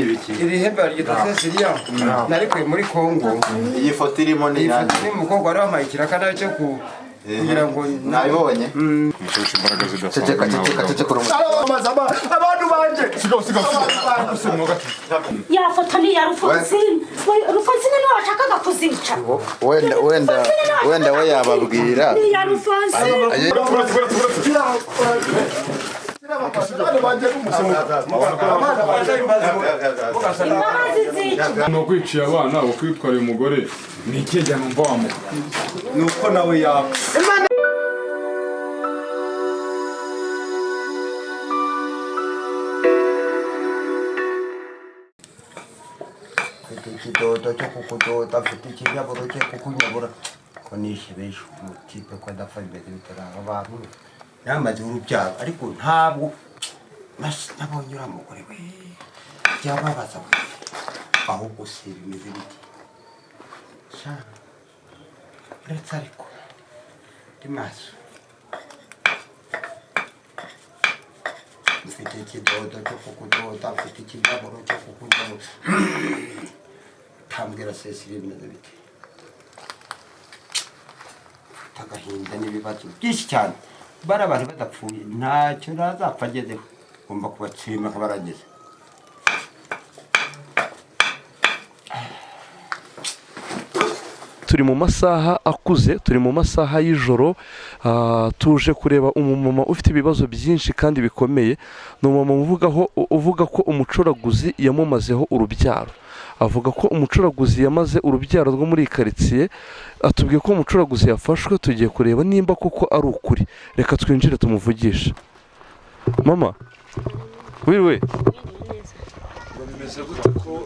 ni ibiki? Iri hembe baryita Cecilia, narikuye muri Kongo. Iyi foto irimo ni Iyi foto iyande? ni umukobwa wari wampaye ikiraka nawe cyo kugira ngo Nabibonye. Umukoresha imbaraga zidasanzwe. Ceceka, ceceka, ceceka, urumuri. Abantu banje. Sigaho, sigaho, sigaho. Ya foto ni iya Rufonsine. Rufonsine niwe washakaga kuzica. Wenda, wenda, wenda we yababwira. Ni iya Rufonsine. Abantu banje Imbabazi zica. Ni ukwiciye abana, ukwitwariye umugore, ni ikihe gihano mva wamuha? Ni uko nawe yapfa. Mfite ikidodo cyo kukudoda, mfite ikinyaburo cyo kukunyabura, ko nishe benshi umutipe ko adapfa bimeze bitaranga abantu yamaze urubyaro, ariko ntabwo nabonye uriya mugore we byababaza we. Ahubwo se bimeze bite sha? Uretse ariko ndi maso, mfite ikidodo cyo kukudoda, mfite ikinyaburo cyo kukunyabura. Tambwira Cecile, bimeze bite? Mfite agahinda n'ibibazo byinshi cyane. Bari abantu badapfuye, ntacyo nazapfa agezeho, ngomba kubatsimba nkabarageze. Turi mu masaha akuze, turi mu masaha y'ijoro, tuje kureba umumama ufite ibibazo byinshi kandi bikomeye. Ni umumama uvuga ko umucuraguzi yamumazeho urubyaro. Avuga ko umucuraguzi yamaze urubyaro rwo muri iyi karitsiye. Atubwiye ko umucuraguzi yafashwe. Tugiye kureba nimba koko ari ukuri. Reka twinjire tumuvugishe. Mama, wiriwe? Bimeze gute ko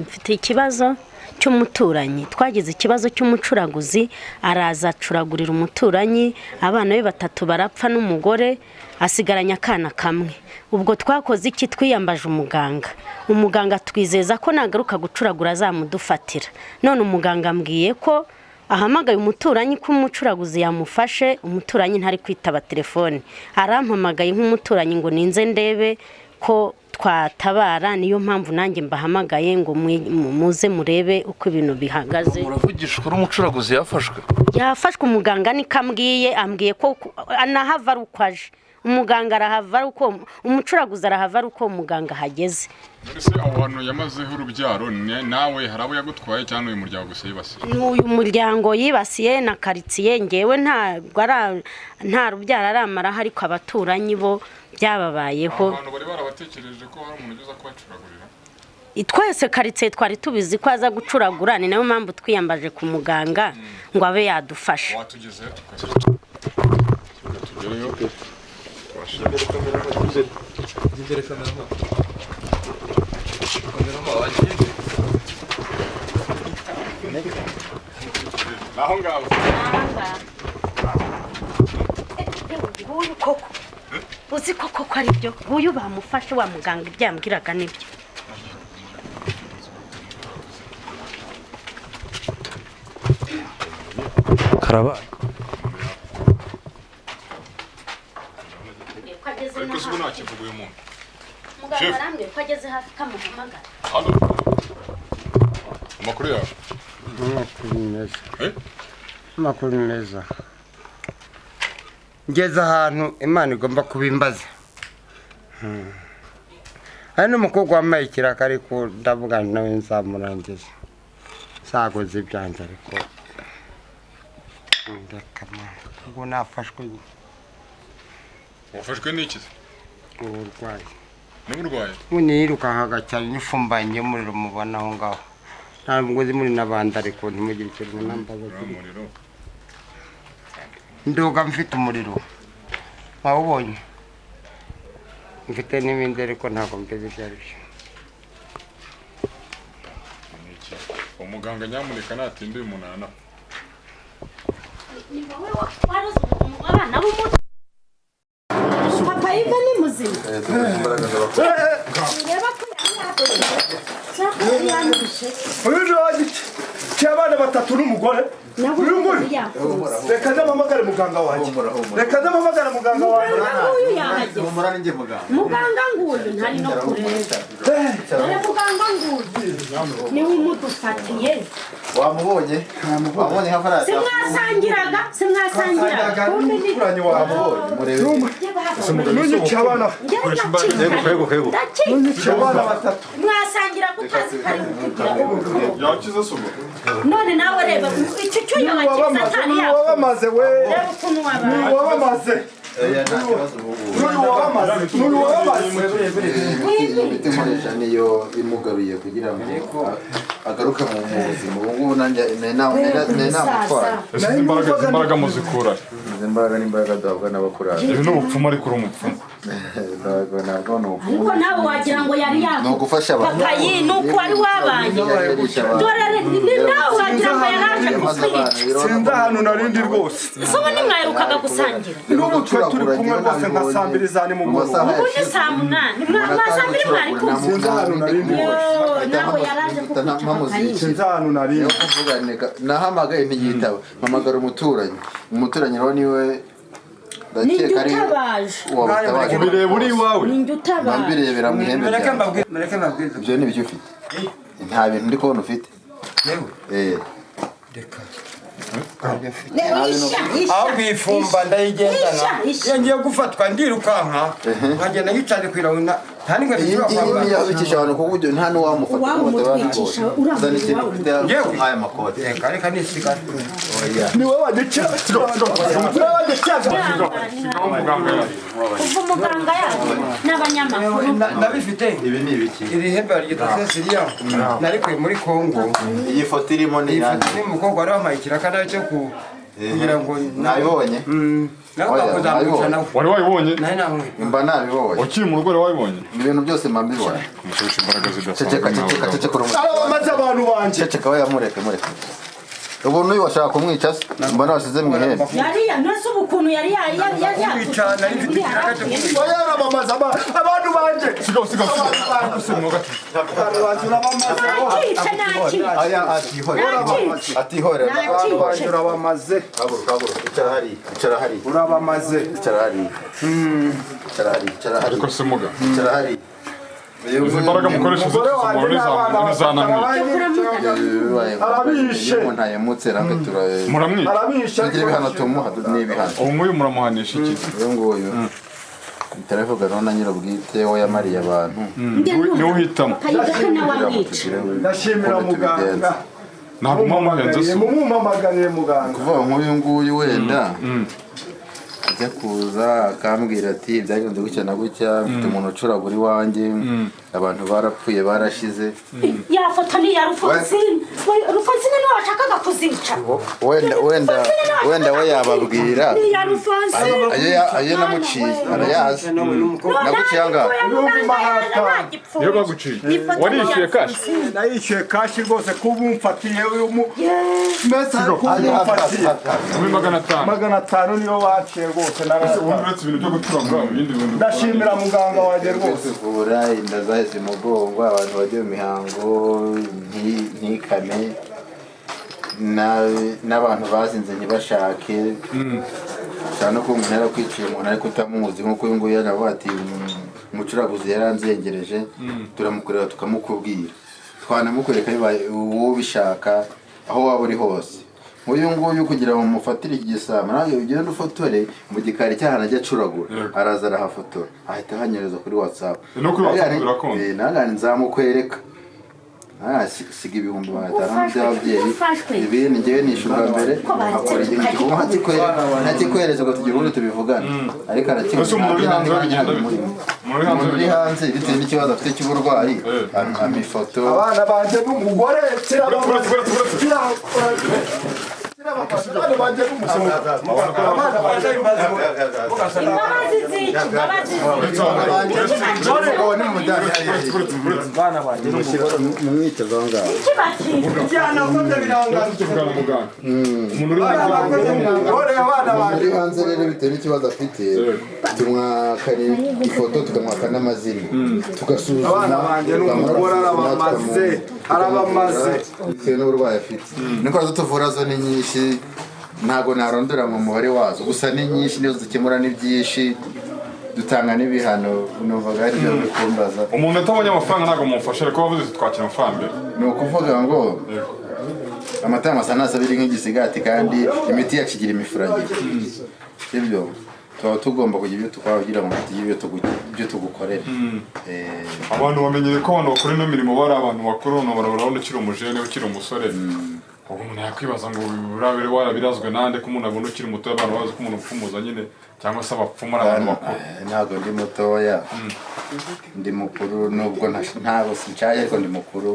Mfite ikibazo cy'umuturanyi. Twagize ikibazo cy'umucuraguzi, araza acuragurira umuturanyi, abana be batatu barapfa n'umugore asigaranye akana kamwe. Ubwo twakoze iki? Twiyambaje umuganga. Umuganga twizeza ko nagaruka gucuragura azamudufatira. None umuganga ambwiye ko ahamagaye umuturanyi ko umucuraguzi yamufashe. Umuturanyi ntari kwitaba telefone. Arampamagaye nk'umuturanyi ngo ninze ndebe ko twatabara. Niyo mpamvu nanjye mbahamagaye ngo muze murebe uko ibintu bihagaze. Muravugishwa n'umucuraguzi yafashwe? Yafashwe. Umuganga niko ambwiye. Ambwiye ko anahava ari uko aje. Umuganga arahava ari uko umucuraguzi arahava ari uko umuganga ahageze. None se aho hantu yamazeho urubyaro, nawe hari abo yagutwaye cyangwa uyu muryango gusa yibasiye? Ni uyu muryango yibasiye na karitsiye. Ngewe ntabwo nta rubyaro aramaraho, ariko abaturanyi bo byababayeho. Aho hantu bari barabatekereje ko hari umuntu uza kubacuragurira? Twese karitsiye twari tubizi ko aza gucuragura. Ni nayo mpamvu twiyambaje ku muganga ngo abe yadufasha. Watugezeyo tugereyo tubashe. Aho ngaho. Nguyu koko, uzi koko ko ari byo? Nguyu bamufashe. Wa muganga ibyo yambwiraga nibyo. Karabaye. Ariko se ubu ntakivuga uyu muntu? Muganga Chef. arambwiye ko ageze hafi kamuhamagara. Halo, amakuru yawe? Amakuru ni meza. Eh? Amakuru ni meza. Ngeze ahantu Imana igomba kubimbaza. Hari n'umukobwa wambaye ikiraka, ariko ndavuga nawe nzamurangiza sagoze ibyanjye, ariko ndeka ubwo nafashwe. Wafashwe n'iki se? Uburwayi. N'uburwayi? Ubu niyirukankaga cyane n'ifumbanye y'umuriro mubona aho ngaho. Ntabwo nzi muri n'abandi, ariko ntimugire ikintu munambaza. Uriya muriro. Nduga mfite umuriro wawubonye, mfite n'ibindi, ariko ntabwo mbizi ibyo ari byo. Ni iki? Umuganga nyamuneka natinda uyu muntu aranapfa. Ni wowe waroze abana b'umuto. Papa Iva ni muzima. Reba ko yari yanduje. Uyu ni wagice cy'abana batatu n'umugore. Nawe Uyu nguyu. yakuze. Reka ndamuhamagare muganga wanjye. Reka ndamuhamagare muganga wanjye. Muganga nguyu yahageze. Humura, ninjye muganga. Muganga nguyu ntari no kureba. Niwe umudufatiye. Wamubonye, wamubonye nka farasi. Simwasangiraga, simwasangiraga. Umuturanyi wawe. Wamubonye, murebe. Nunyica abana. Ndacika. Nunyica abana batatu. Mwasangira kutazi kari kukugira. Yakize se ubwo? None nawe reba icyo cyuya wakize atari Ni yakora. wabamaze we. Reba ukuntu Ni wabaye. wabamaze. Oya, nta kibazo ubu ngubu. N'uyu wabamaze. N'uyu wabamaze. Imiti nkoresha niyo imugaruye kugira ngo agaruke mu buzima. Ubu ngubu nanjye nari namutwaye. Ese izi mbaraga, izi mbaraga muzikura he? Izi mbaraga ni imbaraga duhabwa n'abakurambere. Ibi ni ubupfumu, ariko uri umupfumu? Ntabwo, ntabwo ni ubupfumu. Ariko nawe wagira ngo yari Ni ugufasha abantu. Papayi ni uko wari wabaye. Dore ni nawe wagira ngo yaraje kukwica. Sinzi ahantu narindi rwose. Se ubu ntimwaherukaga gusangira? N'ubu twe turi kumwe rwose nka saa mbiri za nimugoroba. Ubu ni saa 8, saa 2 mwari kumwe. Sinzi ahantu narindi rwose. Yo, nawe yaraje kukwica papayi. Sinzi ahantu narindi. Nahamagaye ntiyitaba, mpamagara umuturanyi. Umuturanyi rero niwe Ninjye ndakeka ari utabaje. wabutabaje. Ubireba uri iwawe? Ninjye utabaje. Mbirebera mu ihembe Mureke ryanjye. mbabwire, mureke mbabwire. Ibyo ni ibyo ufite? Nta bintu ndi kubona ufite. Yewe. Eh. Reka. Isha, isha. Ahubwo iyi fumba ndayigendana. Isha, isha. Iyo ngiye gufatwa ndirukanka nkagenda nyicaje ku irawu, nta n'inkweto Iyi nshobora ngiyi kwambara. niyo abikisha abantu ku buryo nta n'uwamufata. Uwaba umutwikisha, uriya Zana ikintu waba ufite Yewe. nk'aya makote. Reka, reka nisigara. Oya. Ni wowe wagikira. Ni wowe wagikira. Sigaho muganga yaje. Kuva umuganga yaje n'abanyamakuru. Ndabifite. Ibi ni ibiki? Iri hembe baryita Cecilia, narikuye muri Kongo. Iyi foto irimo ni Iyi iyanjye. foto ni umukobwa wari wampaye ikiraka nawe cyo kugira ngo Nabibonye. Nawe Oya, bakuzamwica nawe. Wari wayibonye? Nari namwe. Mba nabibonye. Ukiri mu rugo wari wayibonye? Ibintu byose mba mbibona. Mukoresha imbaraga zidasanzwe. Ceceka, ceceka, ceceka uri Arabamaze abantu banjye. Ceceka we, mureke, mureke. Ubu n'uyu washaka kumwica se? Mbona wasize mu ihembe. Yari nose ubu ukuntu yari yari yari yari Kumwica, nari mfite ikiraka cyo kumwica. Oya, arabamaze abantu banjye. Sigaho, sigaho, sigaho. Se mwoga. Abantu banjye urabamaze. Nakica, nakica. Aya atihorera. Nakica. Atihorera. Abantu banjye urabamaze. Haguruka, haguruka. Icara hariya. Icara hariya. Urabamaze. Icara hariya. Icara hariya. Icara hariya. Ariko se muga, Icara hariya. izi mbaraga mukoresha Umugore zikiza wanjye umuntu n'abana n'izanamwica. Arabishe. Iyo umuntu ayemutse range tura Muramwica. Arabishe. Tugira ibihano tumuha, ni ibihano. Ubu nguyu muramuhanisha iki? Uyu nguyu turavuga na nyir'ubwite we yamariye abantu. Niwe uhitamo. Papayi nawe amwica. Ndashimira muganga. Ntabwo muba muhenze se? Mumumpamagarire muganga. Kuvuga nk'uyu nguyu wenda ajya kuza akambwira ati byagenze gutya na gutya, mfite umuntu ucuragura iwanjye, abantu barapfuye barashize. Ya foto ni iya Rufonsine. Rufonsine niwe washakaga kuzica. Wenda, wenda, wenda we yababwira. Ni iya Rufonsine. Ayo namuciye arayazi. Naguciye angahe? Niyo baguciye. Warishyuye cash? Nayishyuye cash rwose kuba umfatiye uyu mu mbese kuba Ari hafi, hafi, umfatiye. hafi, hafi. Muri 500. 500 niyo baciye rwose. Ese ubundi Narayatanga. uretse ibintu byo gucuragura, ibindi bintu ukora? Ndashimira muganga wanjye rwose. Kuvura inda zaheze umugongo, abantu bajya mu mihango ntikame, n'abantu bazinze ntibashake. Ushobora no kuba umuntu yarakwiciye umuntu ariko utamuzi, nk'uko uyu nguyu yaravuga ati umucuraguzi yaranzengereje. Turamukureba tukamukubwira, twanamukwereka bibaye uwo ubishaka aho waba uri hose. Nk'uyu nguyu kugira ngo mufatire iki gisambo, nawe ugende ufotore mu gikari cy'ahantu ajya acuragura. Araza arahafotora, ahita ahanyereza kuri WhatsApp. No kuri WhatsApp birakunda. Nanone nzamukwereka. Siga 500,000 by'ababyeyi. Ufashwe. Ibindi ngewe nishyurwa mbere. Ko baretse Akora ikintu tukajya kiguma ntakikwereza ngo tugire ubundi tubivugane, ariko arakibona. Ese umuntu uri hanze bigenda bite? Umuntu uri hanze Umuntu uri bigenda hanze bitewe n'ikibazo afite cy'uburwayi, ampa ifoto. Abana banjye n'umugore. Uretse, uretse, uretse. Abana banjye n'umugore. Abana banjye. Imbabazi ziki, imbabazi ziki. Bana banjye n'umugore. Mu myitozo aho ngaho. Iki bakica. Ibyaha nakoze birangana. Tuvugana muganga. Umuntu uri Abana hanze bakoze birangana. Abana Umuntu banjye. uri hanze rero bitewe n'ikibazo afite, tumwaka ifoto, tukamwaka n'amazina, tugasuzuma. Abana banjye n'umugore arabamaze, arabamaze. Bitewe n'uburwayi afite. Indwara zo tuvura zo ni nyinshi, ntabwo narondora mu mubare wazo, gusa ni nyinshi, nizo dukemura ni byinshi. Dutanga n'ibihano, numvaga ari byo bikumbaza. Umuntu atabonye amafaranga ntabwo mumufasha, ariko wavuze uti twakira amafaranga mbere. Ni ukuvuga ngo amatama asa n'asabiri nk'igisigati, kandi imiti yacu igira imifuragiro, sibyo? Tuba tugomba kugira ibyo tukora kugira ngo tugire ibyo tugukorera. Abantu bamenyere ko abantu bakora ino mirimo bari abantu bakuru, none barabona ukiri umujene, ukiri umusore. Ubu umuntu yakwibaza ngo urabere warabirazwe nande, ko umuntu abona ukiri muto, abantu bazi ko umuntu upfumuza nyine cyangwa se abapfumu ari abantu bakuru. Ntabwo ndi mutoya, ndi mukuru, nubwo ntabwo sinshaje, ariko ndi mukuru.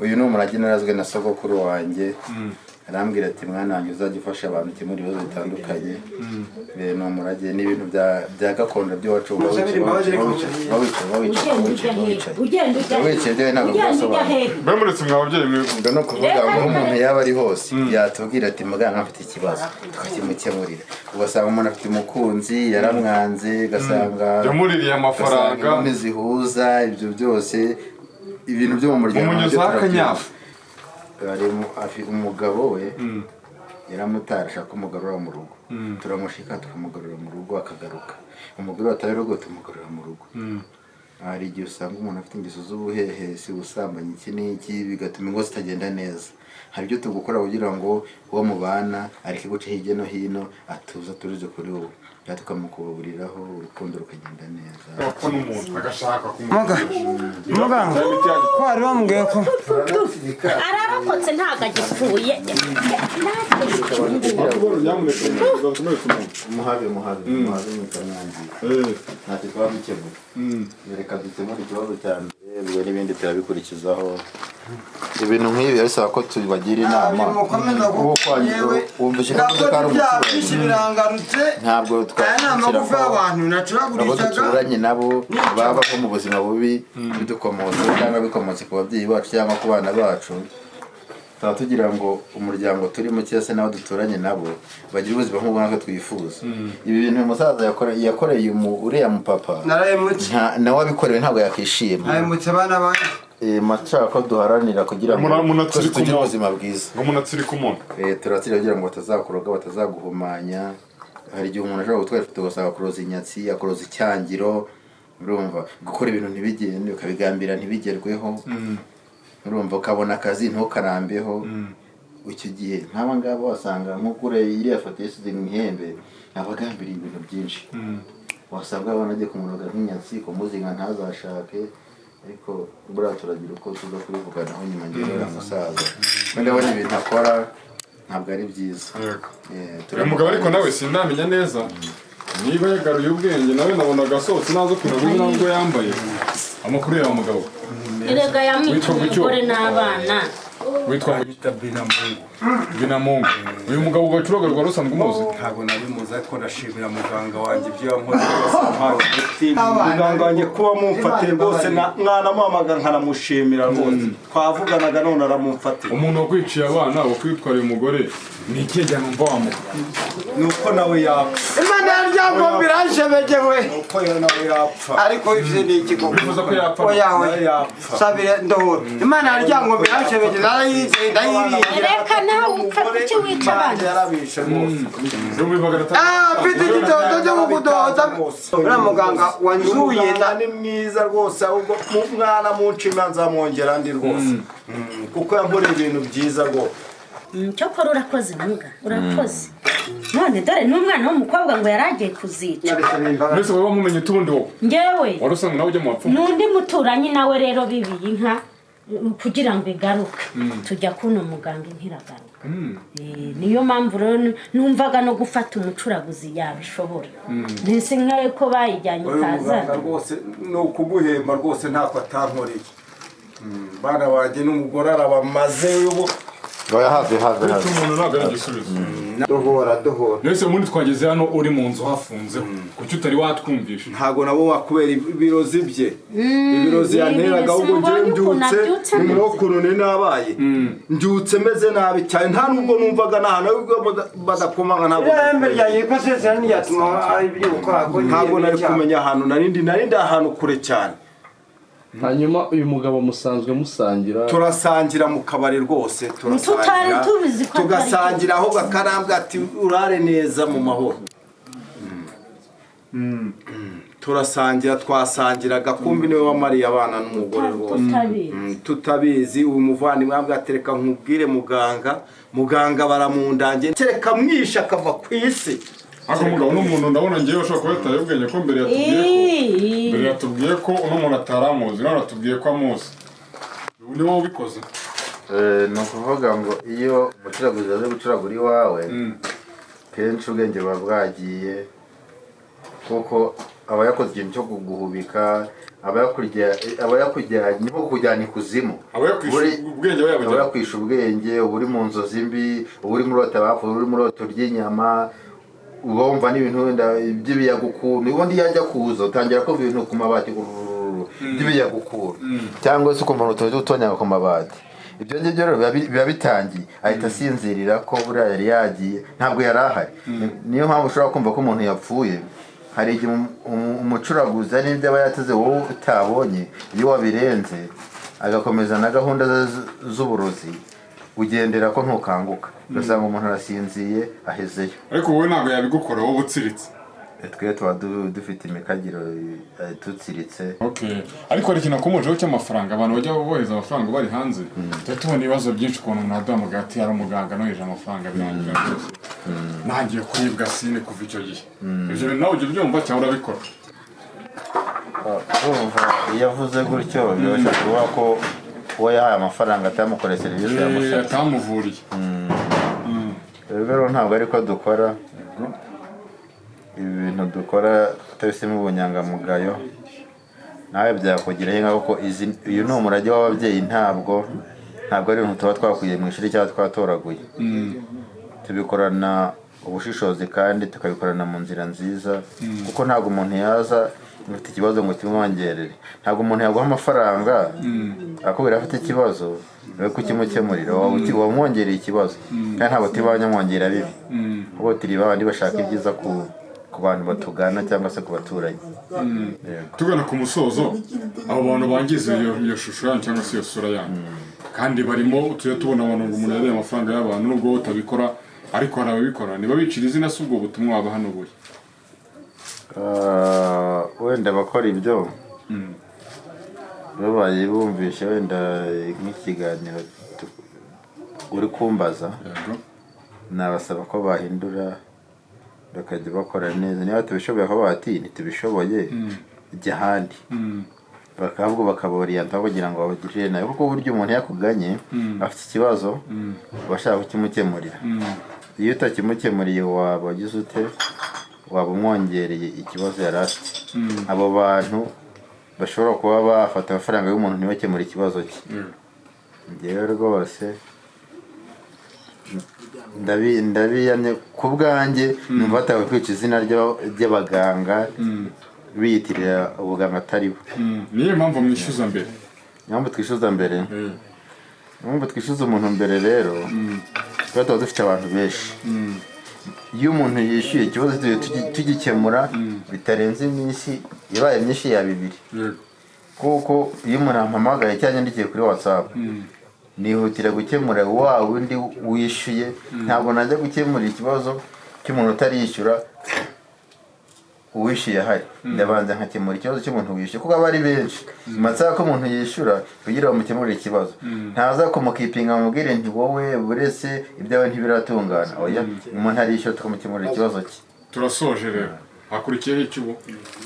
Uyu ni umurage narazwe na sogokuru wanjye. Arambwira ati: "Mwana wanjye, uzajya ufasha abantu ukemura ibibazo bitandukanye." Ni umurage, ni ibintu bya gakondo by'iwacu. Uba wicaye, uba wicaye, uba wicaye, uba wicaye, Ugenda uba ujya wicaye, uba hehe? wicaye. Ugenda ujya Uba wicaye, byawe ntabwo Ugenda ujya byasobanura. hehe? Mbe muretse mwa babyeyi mwe. Ubwo ni ukuvuga ngo aho umuntu yaba ari hose yatubwira ati: "Muganga, mfite ikibazo," tukakimukemurira. Ugasanga umuntu afite umukunzi yaramwanze, ugasanga Yamuririye amafaranga. ugasanga inkumi zihuza ibyo byose, ibintu byo mu muryango Umunyuzaho nabyo turabyumva. akanyafu. Harimo umugabo we yaramutara, ashaka kumugarura mu rugo, turamushika tukamugarura mu rugo akagaruka. Umugore wataye urugo tumugarura mu rugo. Hari igihe usanga umuntu afite ingeso z'ubuhehesi, ubusambanyi, iki n'iki, bigatuma ingo zitagenda neza. Hari ibyo tugukora kugira ngo uwo mubana areke guca hirya no hino, atuze, aturize kuri wowe, cyangwa tukamukubaburiraho, urukundo rukagenda neza. Ko n'umuntu agashaka Muga, muganga, ko wari wambwiye ko Ararokotse, ntabwo agipfuye. Muhabe, muhabe, muhabe, mutamwangiza. Ntacyo twaba dukemura. Reka dukemure ikibazo cya mbere, ubwo n'ibindi turabikurikizaho. Ibintu nk'ibi bisaba ko tubagira inama. Mukomeza. Kuko wumvise ko Ntabwo ko ari ibyaha umuturanyi. byinshi birangarutse. Ntabwo Aya ni amagufa twashyira ko y'abantu abo nacuragurishaga. duturanye nabo babaho mu buzima bubi bidukomotse cyangwa bikomotse ku babyeyi bacu cyangwa ku bana bacu. Tuba tugira ngo umuryango turimo cyangwa se n'abo duturanye nabo bagire ubuzima nk'ubwo natwe twifuza. Ibi bintu uyu musaza yakoreye uriya mupapa, Narahemutse. Nawe abikorewe ntabwo yakishima. Nahemutse abana banjye. Mashaka ko duharanira kugira ngo Munatsiri twese tugire ku ubuzima bwiza. Ngo munatsirike umuntu. Turatsira kugira ngo batazakuroga, batazaguhumanya. Hari igihe umuntu ashobora gutwara ifoto ugasanga akuroza inyatsi, akuroza icyangiro, urumva, gukora ibintu ntibigende, ukabigambira ntibigerweho, urumva, ukabona akazi ntukarambeho. Icyo gihe nk'aba ngaba wasanga nk'uko iriya foto yasize mu ihembe, aba agambiriye ibintu byinshi. Wasanga abana agiye kumuroga nk'inyatsi, kumuzinga ntazashake. Ariko buriya turagira uko tuza kubivuganaho nyuma. Njyewe uriya musaza we ndabona ibintu akora ntabwo ari byiza. Yego. Uyu mugabo ariko nawe sindamenya neza niba yagaruye ubwenge. Nawe nabonaga asohotse ntazi ukuntu ameze, ntabwo yambaye. Amakuru yawe, mugabo? Erega yamwica Witwa Gucyo? umugore n'abana. Witwa Banyita Binamungu. Binamungu. Uyu mugabo ugacuraga rwari usanzwe umuzi? Ntabwo nari muzi, ariko ndashimira muganga wanjye ibyo yankoze byose, ampaye umuti. Muganga wanjye kuba mumfatiye rwose, mwanamuhamagara nkanamushimira rwose. Twavuganaga none aramumfatiye. Umuntu wakwiciye abana, wakwitwariye umugore, ni ikihe gihano mva wamuha? Ni uko nawe yapfa. Imana yaryango biranshebegewe. Ni uko nawe yapfa. Ariko ivyo ni iki koko? Wifuza ko yapfa? Oya, Nawe oya. yapfa. Sabire ndohora. Imana yaryango biranshebeje, narayizeye, ndayiringira. Reka nawe upfa, kuki wica Imana abana? yarabishe rwose. 2500. Ah, mfite igitoto cyo kukudoda. Uriya muganga wanzuye. Muganga ni mwiza rwose, ahubwo mwana munshima nzamwongera andi rwose. Kuko yankoreye ibintu byiza rwose. Cyokora urakoze muga, urakoze. None dore n'umwana w'umukobwa ngo yari agiye kuzica. Mbese wari wamumenye utundi wowe? Ngewe? Wari usanzwe nawe ujya mu bapfumu? N'undi muturanyi nawe rero bibiye inka kugira ngo igaruke, tujya kuno muganga, inka iragaruka. Niyo mpamvu rero numvaga no gufata umucuraguzi yabishobora, ntese nkayo ko bayijyanye Uyu muganga ikazana. rwose ni ukumuhemba rwose, ntako atankoreye. Bana banjye n'umugore arabamaze ubu. Oya, have, have, Kwica have. umuntu ntabwo ari igisubizo. Duhora, duhora. Mbese ubundi twageze hano uri mu nzu hafunze, kuki utari watwumvisha? Ntabwo nabo wakubera ibirozi bye, ibirozi yanteraga. Ahubwo Mbonye njyewe ukuntu mbyutse abyutse ni ameze. ukuntu nari nabaye, mbyutse meze nabi cyane, nta nubwo numvaga n'ahantu ahubwo badakomanga ntabwo Iriya hembe ryanjye ko sesera ntiryatuma ibyuka ko. Ntabwo nari kumenya ahantu narindi, narindi ahantu kure cyane. Hanyuma uyu mugabo musanzwe musangira? Turasangira mu kabari rwose, turasangira. Tutari tubizi ko atari. Tugasangira, ahubwo akarambwa ati: "Urare neza mu mahoro." Turasangira, twasangiraga, kumbi niwe wamariye abana n'umugore rwose. Tutabizi. Tutabizi. Uyu muvandimwe ambwira ati reka nkubwire muganga, muganga baramundangiye, kereka mwishe akava ku isi. Ariko mugabo n'umuntu ndabona ngewe ushobora kuba yataye ubwenge, ko mbere yatubwiye ko, mbere yatubwiye ko uno muntu ataramuzi, none atubwiye ko amuzi. Ubu ni wowe ubikoze? Ni ukuvuga ngo iyo umucuraguzi aje gucuragura iwawe, kenshi ubwenge buba bwagiye, kuko aba yakoze ikintu cyo kuguhubika, aba yakujyanye, ni nko kukujyana ikuzimu. Aba yakwishe ubwenge, aba yabujyanye. Aba yakwishe ubwenge, uba uri mu nzozi mbi, uba uri murota abapfuye, uba uri murota urya inyama, uba wumva n'ibintu wenda by'ibiyaga ukuntu. Ubundi iyo ajya kuza utangira kumva ibintu ku mabati by'ibiyaga ukuntu, cyangwa se ukumva utuntu tw'utonyanga ku mabati. Ibyo ngibyo rero biba bitangiye, ahita asinzirira ko buriya yari yagiye, ntabwo yari ahari. Niyo mpamvu ushobora kumva ko umuntu yapfuye. Hari igihe umucuraguzi hari n'ibyo aba yateze wowe utabonye. Iyo wabirenze agakomeza na gahunda ze z'uburozi, ugendera ko ntukanguka, ugasanga umuntu arasinziye ahezeyo. Ariko wowe ntabwo yabigukora, wowe utsiritse? Twe tuba dufite imikagiro, tutsiritse. Okay. Ariko hari ikintu akomojeho cy'amafaranga, abantu bajya bohereza amafaranga bari hanze. Tuba tubona ibibazo byinshi, ukuntu umuntu aduhamagaye ati hari umuganga nohereje amafaranga, birangira rwose ntangiye kuribwa sine kuva icyo gihe. Ibyo bintu nawe ujya ubyumva cyangwa urabikora? Urumva iyo avuze gutyo biba bishobora kuvuga ko uwo yahaye amafaranga atamukoreye serivisi yamusabye. Atamuvuriye. Rero ntabwo ariko dukora ibi bintu, dukora tutabisemo ubunyangamugayo. Nawe byakugiraho ingaruka, kuko uyu ni umurage w'ababyeyi, ntabwo ari ibintu tuba twakwiye mu ishuri cyangwa twatoraguye. Tubikorana ubushishozi kandi tukabikorana mu nzira nziza, kuko ntabwo umuntu yaza ufite ikibazo ngo kimwongerere. Ntabwo umuntu yaguha amafaranga akubwira afite ikibazo uri kukimukemurira, wamwongereye ikibazo. Kandi ntabwo turi ba nyamwongera bibi, ahubwo turi babandi bashaka ibyiza ku bantu batugana cyangwa se ku baturanyi. Yego. Tugana ku musozo, abo bantu bangiza iyo shusho yanyu cyangwa se iyo sura yanyu, kandi barimo tujya tubona abantu ngo umuntu yariye amafaranga y'abantu, nubwo wowe utabikora ariko hari ababikora, niba bicira izina, si ubwo butumwa waba hano buye? Wenda abakora ibyo babaye bumvishe wenda nk'ikiganiro uri kumbaza, nabasaba ko bahindura bakajya bakora neza. Niba batabishoboye bakaba bati ntitubishoboye, jya ahandi. Bakavuga bakaboriyanta kugira ngo babagirire nabi, kuko burya umuntu yakuganye afite ikibazo aba ashaka kukimukemurira. Iyo utakimukemuriye waba wagize ute? Waba umwongereye ikibazo yari afite. Abo bantu bashobora kuba bafata amafaranga y'umuntu ntibakemure ikibazo cye, njyewe rwose ndabiyamye ku bwanjye. Numva batawe kwica izina ry'abaganga biyitirira ubuganga atari bo. Niyo mpamvu mwishyuza mbere? Impamvu twishyuza mbere, impamvu twishyuza umuntu mbere rero, tuba dufite abantu benshi. Iyo umuntu yishyuye, ikibazo tujya tugikemura bitarenze iminsi, ibaye myinshi ya 2. Kuko iyo umuntu ampamagaye cyangwa yandikiye kuri WhatsApp, nihutira gukemura wa wundi wishyuye. Ntabwo najya gukemura ikibazo cy'umuntu utarishyura uwishyuye ahari. Ndabanza nkakemura ikibazo cy'umuntu wishyuye, kuko aba ari benshi. Amasaha ko umuntu yishyura kugira ngo mukemurire ikibazo, ntaza kumukipinga mubwire nti wowe buretse ibyawe ntibiratungana. Oya, umuntu arishyura tukamukemurira ikibazo cye. Turasoje rero, hakurikiyeho iki ubu?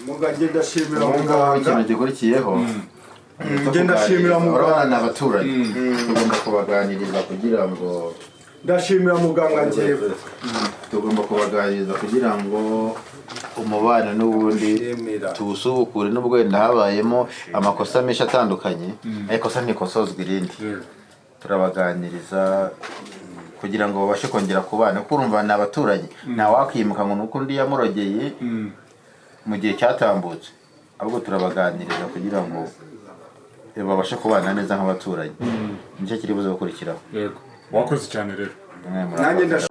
Muganga, ndashimira Ubu ngubu muganga. ikintu gikurikiyeho, Njye ndashimira muganga. Urabona ni abaturanyi, tugomba kubaganiriza kugira ngo Ndashimira muganga njyewe. Tugomba kubaganiriza kugira ngo umubano n'ubundi Shimira. tuwusubukure, n'ubwo wenda habayemo amakosa menshi atandukanye, ariko ikosa ntikosozwa irindi. Turabaganiriza kugira ngo babashe kongera kubana, kuko urumva ni abaturanyi, ntawakwimuka ngo ni uko undi yamurogeye mu gihe cyatambutse. Ahubwo turabaganiriza kugira ngo babashe kubana neza nk'abaturanyi. Nicyo kiri buze gukurikiraho. Yego, wakoze cyane rero. Mwe murakoze. Nanjye ndashimira.